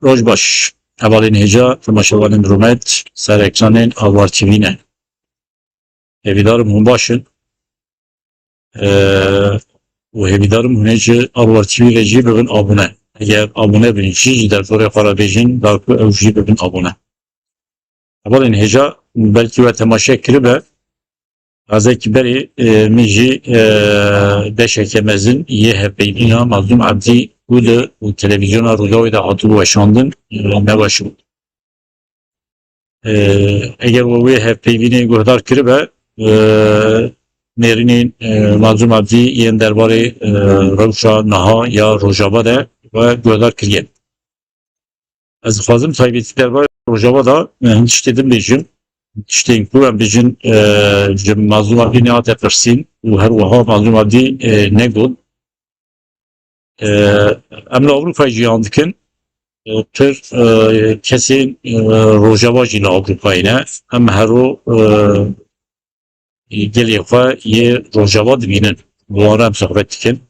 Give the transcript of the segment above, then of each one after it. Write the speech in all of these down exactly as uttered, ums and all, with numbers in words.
Roj baş. Hevalên hêja, temaşevanên rûmet, ser ekranên Alwar T V ne. Hêvîdarim hûn baş in. Eee, û hêvîdarim hûn ê ji Alwar T V re jî bibin abone. Eger abone bin jî, ji derdorê xwe re bêjin, da ku ew jî bibin abone. Hevalên hêja, belkî we temaşe kiribe, gazekî berê, e, min jî, e, beşeke mezin yê hevpeyvîna Mazlûm Ebdî û li û televîzyona Rûdawê de hatibû weşandin, e, me weşand. E, eger we wê hevpeyvînê guhdar kiribe, e, nêrînên, e, Mazlûm Ebdî yên derbarê, e, rewşa niha ya Rojava de we guhdar kiriye. Ez dixwazim taybetî derbarê Rojava de, e, hin tiştê din bêjim. Tiştên ku em bêjin, e, ji Mazlûm Ebdî nehate pirsîn û her wiha Mazlûm Ebdî, e, negot. E, em li Ewropayê jiyan dikin. E, pir, e, kesên, e, Rojava jî li Ewropayê ne. Em hero, e, gelê xwe yê Rojava dibînin. Bi wan re em sohbet dikin.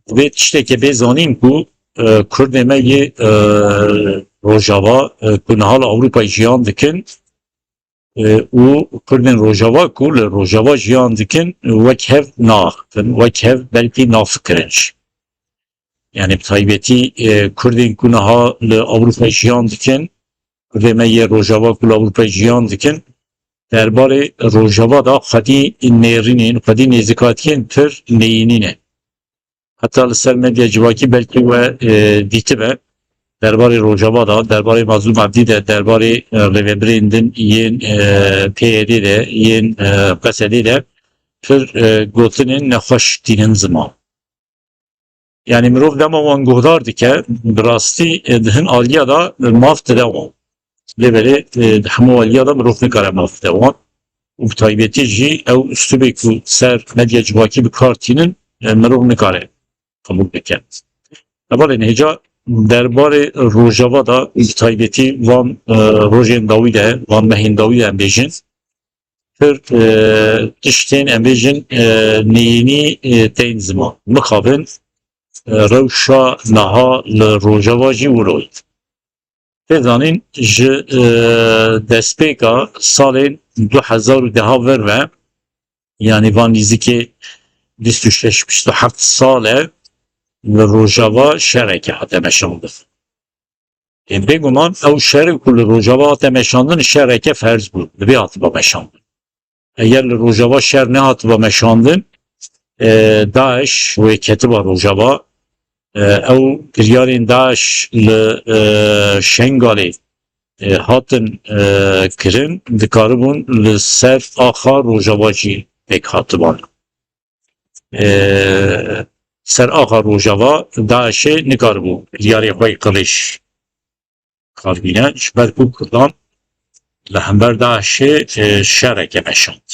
Divê tiştekê bê zanîn ku, e, Kurdê me yê, e, Rojava, e, ku niha li Ewropayê jiyan dikin, e, û Kurdên Rojava ku li Rojava jiyan dikin, wek hev naaxifin, wek hev belkî nafikirin jî. Yani bi taybetî, e, Kurdên ku niha li Ewropayê jiyan dikin, Kurdê me yê Rojava ku li Ewropayê jiyan dikin, derbarê Rojava de xwedî nêrînên, xwedî nêzîkatiyên pir neyînî ne. Heta li ser medya civakî belkî we, e, dîtibe, derbarê Rojava de, derbarê Mazlûm Ebdî de, derbarê, e, rêvebirên din yên, e, P Y D de, yên, e, P S D de pir, e, gotinên nexweş tînin ziman. Yani mirov dema wan guhdar dike, bi rastî, e, di hin aliya de, e, maf dide wan. Lê belê, e, di hemû aliya de mirov nikare maf bide wan. Û bi taybetî jî ew uslubê ku ser medya civakî bi kar tînin, e, mirov nikare qebûl bike. Hevalên hêja, derbarê Rojava de, bi taybetî van, e, rojên dawî de, van mehên dawî de em bêjin, pir, e, tiştên em bêjin, e, neyînî, e, tên ziman. Mixabin, e, rewşa niha li Rojava jî wilo ye. Tê zanîn ji, e, destpêka salên du hezar û deh ver ve, yani van nîzikê bîst û şeş bîst û heft sal e li Rojava şereke hate meşandin. Ê, bêguman ew şerê ku li Rojava hate meşandin şereke ferz bû, divê hatiba meşandin. Eger li Rojava şer nehatiba meşandin, e, DAIŞ wê ketiba Rojava, e, ew kiryarên DAIŞ li, e, Şengalê, e, hatin, e, kirin, dikaribûn li ser axa Rojava jî pêk hatiban. E, ser axa Rojava DAIŞê nikaribû kiryarê xwe yê qirêj kar bîne, ji ber ku Kurdan li hember DAIŞê, e, şereke meşand.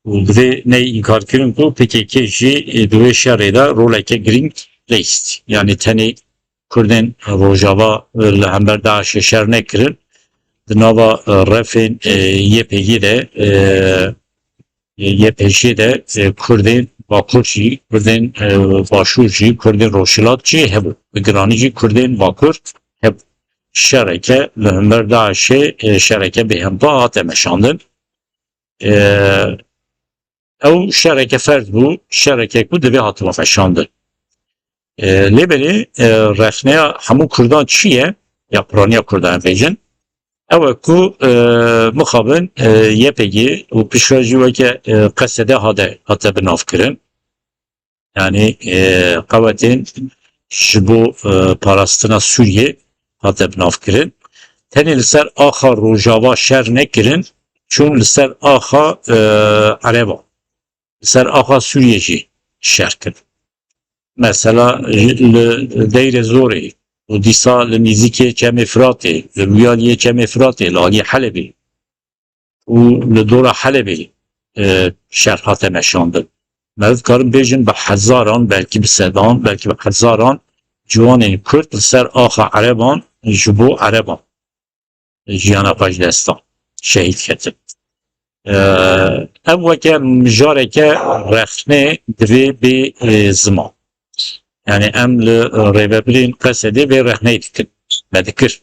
Û divê neyê înkarkirin ku P K K jî, e, di wê şerê de roleke girîng leyist. Yani tenê Kurdên Rojava, e, li hember DAIŞê şer nekirin. Di nava, e, refên, e, Y P G de, e, Y P G de, e, Kurdên Bakur jî, Kurdên, e, Başûr jî, Kurdên Rojhilat jî hebû. Bi giranî jî Kurdên Bakur hebû. Şereke li hember DAIŞê, e, şereke bêhempa hate meşandin. E, ew şereke ferz bû, şereke ku divê hatiba meşandin. E, lê belê, e, rexneya hemû Kurdan çi ye? Ya piraniya Kurdan em bêjin. Ew e ku, e, mixabin, e, Y P G û piştre jî weke, e, Q S D hade, hate binavkirin. Yani, e, qewetên ji bo, e, parastina Sûriyê hate binavkirin. Tenê li ser axa Rojava şer nekirin, çûn li ser axa, e, Ereban. Li ser axa Sûriyê jî şer kirin. Mesela, li Deyrê Zorê û dîsa li nîzîkê Çemê Firatê, li wiyaliyê Çemê Firatê, li aliyê Helebê û li dora Helebê, e, şer hate meşandin. Me dikarin bêjin bi hezaran, belkî bi sedan, belkî bi hezaran ciwanên Kurd li ser axa Ereban, ji bo Ereban jiyana xwe ji dest dan, şehîd ketin. E, ev weke mijareke rexne divê bê, e, ziman. Yani em li, e, rêvebirên Qesedê vê rexneyê dikin, me dikir.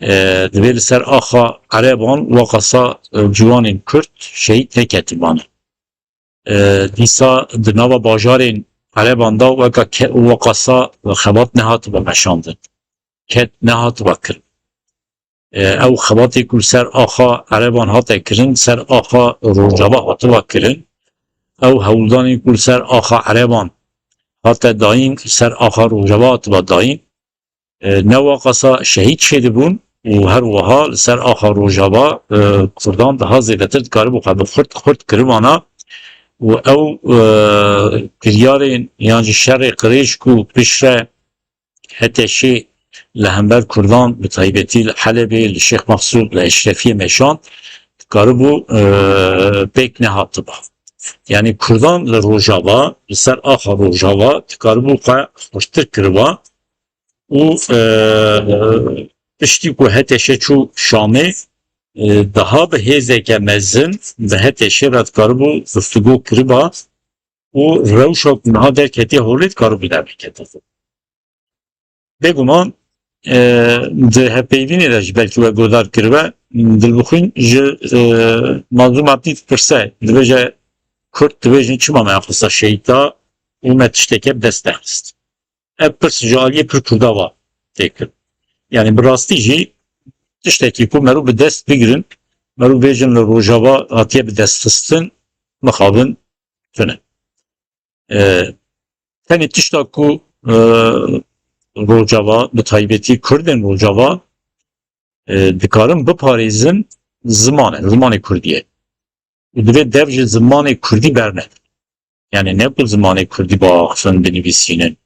E, divê li ser axa Ereban weqasa, e, ciwanên Kurd şehîd neketibane. E, dîsa di nava bajarên Ereban de weka ke-, weqasa xebat nehatibe meşandin. Ket nehatibe kirin. E, ew xebatê ku li ser axa Ereban hate kirin, ser axa Rojava hatibe kirin. Ew hewldanên ku li ser axa Ereban hate dayîn, ser axa Rojava hatibe dayîn. E, ne weqasa şehîd çêdibûn û her wiha li ser axa Rojava, e, Kurdan daha zêdetir dikaribû xwe bi xurt xurt kiribana û ew, e, kiryarên yan jî şerê qirêj ku piştre HTŞê li hember Kurdan, bi taybetî li Helebê, li Şêx Mexsûd, li Eşrefiyê meşand, dikaribû, e, pêk nehatiba. Yani Kurdan li Rojava, li ser axa Rojava dikaribû xwe xurttir kiriba û, e, piştî ku HTŞ çû Şamê, e, daha bi hêzeke mezin bi HTŞ re dikaribû guftûgo kiriba û rewşa ku niha derketiye holê dikaribû derbikete. Bêguman, e, di hevpeyvînê de jî belkî we guhdar kiribe, Dilbixwîn ji, e, Mazlûm Abdî dipirse, dibêje, Kurd dibêjin çima me xwesta şehîd da û me tişteke bi dest nexist. Ev pirs ji aliyê pir Kurda va tê kirin. Yani bi rastî jî tiştekî ku merû bi dest bigirin, merû bêjin li Rojava hatiye bi dest xistin, mixabin tune. E, tenê tişta ku, e, Rojava, bi taybetî Kurdên Rojava, e, dikarin biparêzin ziman e, zimanê Kurdî ye. Û divê dev ji zimanê Kurdî bernedin. Yani ne ku zimanê Kurdî biaxifin, binivîsînin.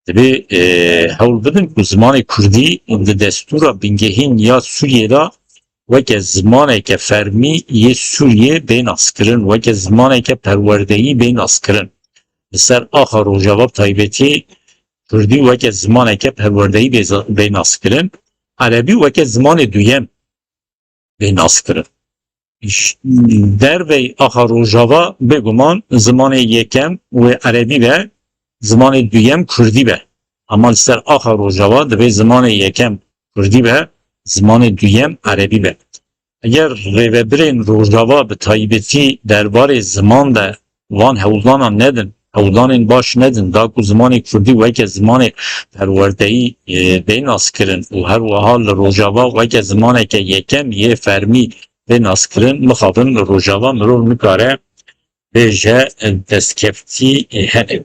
Divê, e, hewl bidin ku zimanê Kurdî di destûra bingehîn ya Sûriyê de weke zimaneke fermî yê Sûriyê bê naskirin, weke zimaneke perwerdeyî bê naskirin. Li ser axa Rojava bi taybetî Kurdî weke zimaneke perwerdeyî bê, bê naskirin, Erebî weke zimanê duyem bê naskirin. Ş-, dervey axa Rojava bêguman zimanê yekem wê Erebî be, zimanê duyem Kurdî be. Ama li ser axa Rojava divê zimanê yekem Kurdî be, zimanê duyem Erebî be. Eger rêvebirên Rojava bi taybetî derbarê ziman de van hewldanan nedin, hewldanên baş nedin, da ku zimanê Kurdî weke zimanê perwerdeyî, e, bê naskirin û her wiha li Rojava weke zimaneke yekem yê fermî bê naskirin, mixabin li Rojava mirov nikare bêje, e, destkeftî, e, hene.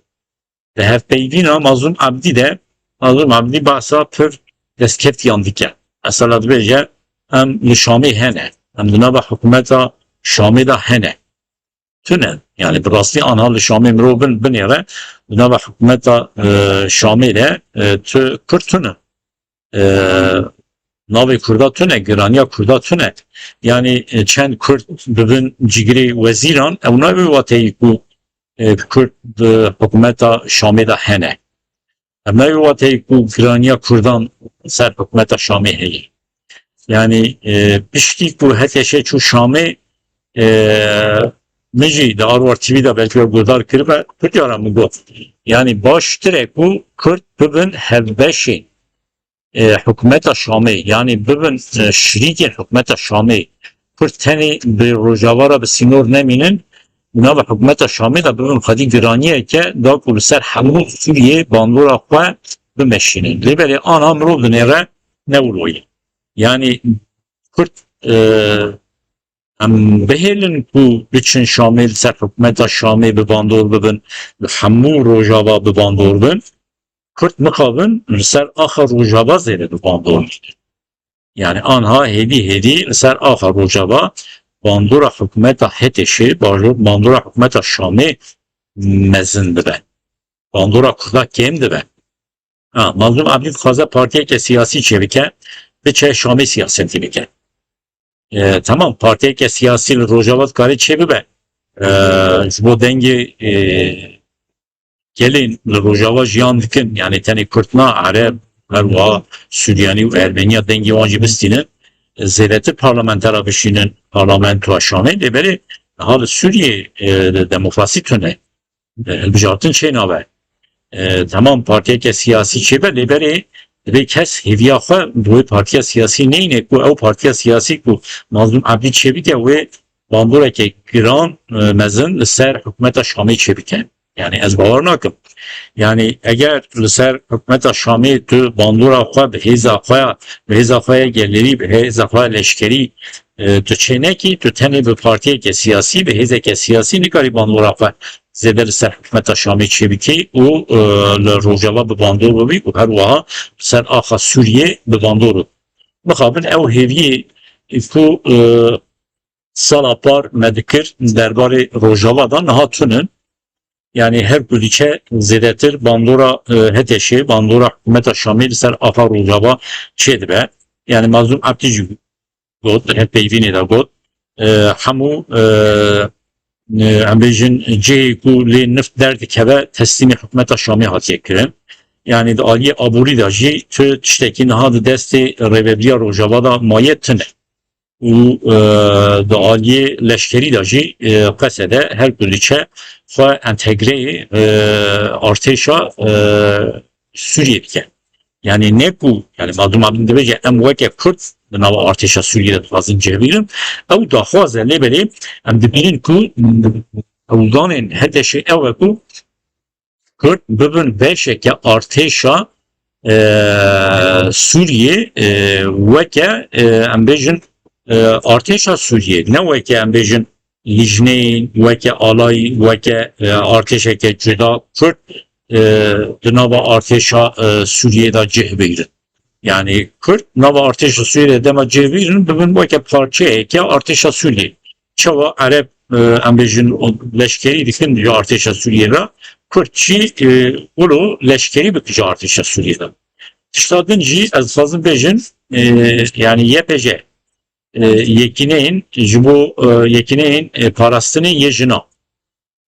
Di hevpeyvîna Mazlûm Abdî de, Mazlûm Abdî behsa pir destkeftîyan dike. Mesela dibêje, em li Şamê hene, em di nava hikûmeta Şamê de hene. Tune. Yani bi rastî anha li Şamê mirov bin, binêre, di nava hikûmeta, e, Şamê de, e, tu Kurd tune. E, navê Kurda tune, giraniya Kurda tune. Yani, e, çend Kurd bibin cigirê wezîran, ew nayê wê wateyî ku, e, Kurd di hikûmeta Şamê de hene. Ev nayê wê wateyî ku giraniya Kurdan ser hikûmeta Şamê heye. Yani, e, piştî ku HTŞ çû Şamê, e, min jî di Arwar T V de belkî we guhdar kiribe, pirtiyara min got. Yani baştir e ku Kurd bibin hevbeşên, e, hikûmeta Şamê, yani bibin, e, şirîkên hikûmeta Şamê. Kurd tenê bi Rojava re bi sînor nemînin, nava hikûmeta Şamê de bibin xwedî giraniyeke da ku li ser hemû Sûriyê bandora xwe bimeşînin. Lê belê ana mirov dinêre ne wilo ye. Yani Kurd, e, em bihêlin ku biçin Şamê, li ser hikûmeta Şamê bi bandor bibin, li hemû Rojava bi bandor bin, Kurd mixabin li ser axa Rojava zêde bi bandor bibin. Yani anha hêdî hêdî li ser axa Rojava bandora hikûmeta HTŞê, bajo-, bandora hikûmeta Şamê mezin dibe. Bandora Kurda kêm dibe. Ha, Mazlûm Abdî dixwaze partiyeke siyasî çêbike, biçe Şamê siyasetî bike. E, tamam, partiyeke siyasî li Rojava dikare çêbibe. E, ji bo dengê, e, gelên li Rojava jiyan dikin, yani tenê Kurd na, Ereb, her wiha Suryanî û Ermeniya dengê wan jî bistînin, zêdetir parlamentera bişînin parlamentoya Şamê, lê belê niha li Sûriyê, e, demokrasî tune, e, hilbijartin çênabe. E, temam partiyeke siyasî çêbe, lê berê divê kes hêviya xwe bi wê partiya siyasî neyne ku ew partiya siyasî ku Mazlûm Ebdî çêbike wê bandoreke giran, e, mezin li ser hikûmeta Şamê çêbike. Yani ez bawer nakim. Yani eger li ser hikûmeta Şamê tu bandora xwe bi hêza xwe ya, bi hêza xwe ya gelêrî, bi hêza xwe ya leşkerî, e, tu çênekî, tu tenê bi partiyeke siyasî, bi hêzeke siyasî nikarî bandora xwe zêde li ser hikûmeta Şamê çêbikî û, e, li Rojava bi bandor bibî û her wiha li ser axa Sûriyê bi bandor bibî. Mixabin ew hêviyê ku, e, sala par me dikir derbarê Rojava de niha tune ne. Yani her ku diçe zêdetir bandora, e, HTŞê, bandora hikûmeta Şamê li ser axa Rojava çêdibe. Yani Mazlûm Ebdî jî got, hevpeyvînê de got, e, hemû, e, e, em bêjin cihê ku lê nift derdikeve teslîmê hikûmeta Şamê hatiye kirin. Yani di aliyê aborî de jî tu tiştekî niha di destê rêvebiriya Rojava de maye tune. Û, e, di aliyê leşkerî de jî, e, qesede her ku diçe xwe entegreyê, e, artêşa, e, Sûriyê dike. Yani ne ku, yani Mazlûm Ebdî dibêje em weke Kurd di nava artêşa Sûriyê de dixwazin cih bigrin. Ew daxwaz e, lê belê em dibînin ku hewldanên HTŞê ew e ku Kurd bibin beşeke artêşa, e, Sûriyê, e, weke, e, em bêjin, e, artêşa Sûriyê, ne weke em bêjin lijneyên, weke alayî, weke, e, artêşeke cuda Kurd, e, di nava artêşa, e, Sûriyê de cih bigrin. Yani Kurd nava artêşa Sûriyê de dema cih bigrin, bibin weke parçeyeke artêşa Sûriyê. Çawa Ereb, e, em bêjin, leşkerî dikin ji artêşa Sûriyê re, Kurd jî, e, wilo leşkerî bike ji artêşa Sûriyê de. Tişta din jî ez dixwazim bêjim, e, yani YPJ, e, yekîneyên ji bo, e, yekîneyên, e, parastinê yê jinan.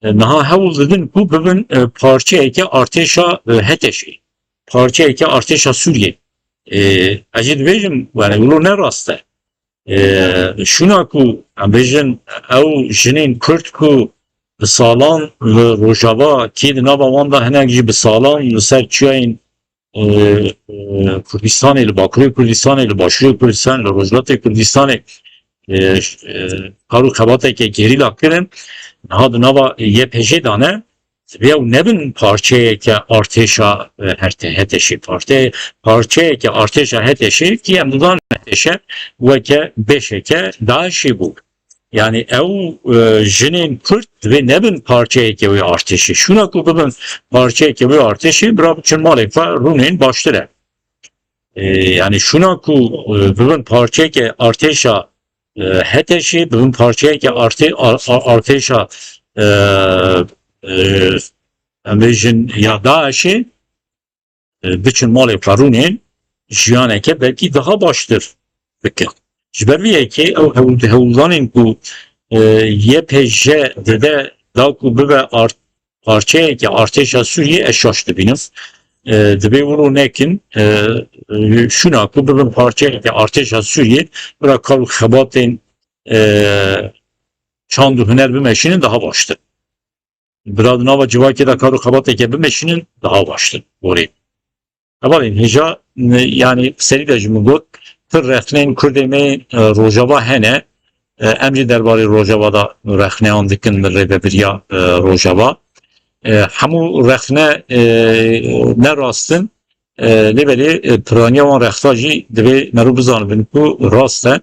E, niha hewl didin ku bibin, e, parçeyeke artêşa, e, HTŞê, parçeyeke artêşa Sûriyê. E, ez jî dibêjim, yani wilo ne rast e. E, şûna ku em bêjin ew jinên Kurd ku bi salan li Rojava, kê di nava wan de hinek jî bi salan li ser çiyayên, e, e, Kurdistanê, li Bakurê Kurdistanê, li Başûrê Kurdistanê, li Rojhilatê Kurdistanê, e, e, kar û xebateke gerîla kirin, niha di nava YPJê de ne, divê ew nebin parçeyeke artêşa, e, HTŞê, parte-, parçeyeke artêşa HTŞê ki em dizanin HTŞ weke beşeke DAIŞê bû. Yani ew, e, jinên Kurd divê nebin parçeyeke wê artêşê. Şûna ku bibin parçeyeke wê artêşê, bira biçin malê xwe rûnên baştir e. E, yani şûna ku, e, bibin parçeyeke artêşa, e, HTŞê, bibin parçeyeke artê-, ar-, ar-, artêşa, e, e, em bêjin ya DAIŞê, e, biçin malê xwe rûnên jiyaneke belkî daha baştir bikin. Ji ber vê yekê ew hewl-, hewldanên ku, e, YPJ dide da ku bibe art-, parçeyeke artêşa Sûriyê ez şaş dibînim. E, divê wilo nekin, e, e, şûna ku bibin parçeyeke artêşa Sûriyê, bira kar û xebatên, e, çand û huner bimeşînin daha baştir. Bira di nava civakê de kar û xebateke bimeşînin daha baştir. Gorê. Hevalên hêja, yani serî de jî min got, pir rexneyên Kurdê me, e, Rojava hene. E, em jî derbarê Rojava de rexneyan dikin li rêvebiriya, e, Rojava. E, hemû rexne, e, ne rast in. E, lê belê, e, piraniya wan rexta jî divê meriv bizanibin ku rast e.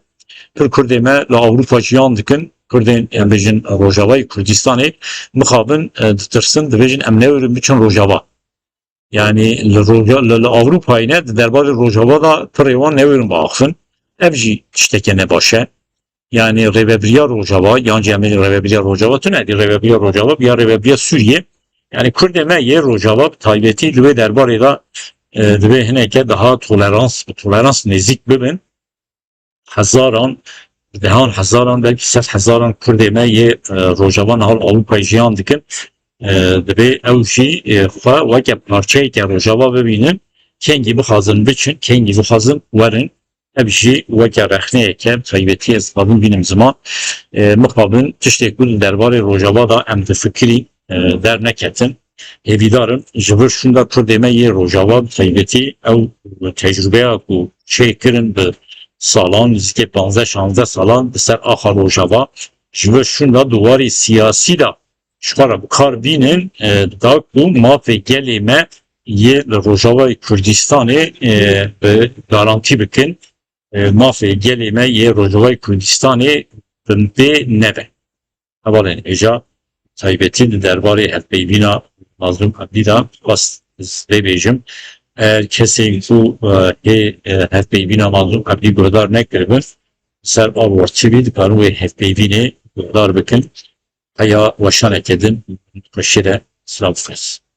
Pir Kurdê me li Ewropa jiyan dikin. Kurdên, em bêjin, Rojavayê Kurdistanê mixabin, e, ditirsin, dibêjin em newêrin biçin Rojava. Yani li Roja-, li, li Ewropayê ne, di derbarê Rojava de pirê wan newêrin biaxivin. Ev jî tişteke nebaş e. Yani rêvebiriya Rojava, yan jî em bêjin rêvebiriya Rojava tune, dî rêvebiriya Rojava biya rêvebiriya Sûriyê. Yani Kurdê me yê Rojava bi taybetî li wê derbarê de, e, divê hineke daha tolerans, bi tolerans nêzîk bibin. Hezaran, bi dehan hezaran, belkî sed hezaran Kurdê me yê, e, Rojava niha li Ewropayê jiyan dikin. E, divê ew jî, e, xwe weke parçeyeke Rojava bibînin. Kengî bixwazin biçin, kengî bixwazin werin. Ev jî weke rexneyeke taybetî ez dixwazim bînim ziman. E, mixabin tiştê ku li derbarê Rojava de em difikirîn, e, derneketin. Hêvîdar in ji vir şûnda Kurdê me yê Rojava, bi taybetî ew tecrûbeya ku çêkirin bi salan, nizîkê panzdeh şazdeh salan li ser axa Rojava, ji vir şûnda di warê siyasî de ji xwe re bi kar bînin, e, da ku mafê gelê me yê li Rojavayê Kurdistanê, e, bi garantî bikin, e, mafê gelê me yê Rojavayê Kurdistanê binpê nebe. Hevalên hêja taybetî di derbarê hevpeyvîna Mazlûm Ebdî de xwest ez vê bêjim. Eger kesên ku, e, hê, e, hevpeyvîna Mazlûm Ebdî guhdar nekiribin, ser Arwar T V dikarin wê hevpeyvînê guhdar bikin. Heya weşaneke din xweşî re silav xwest.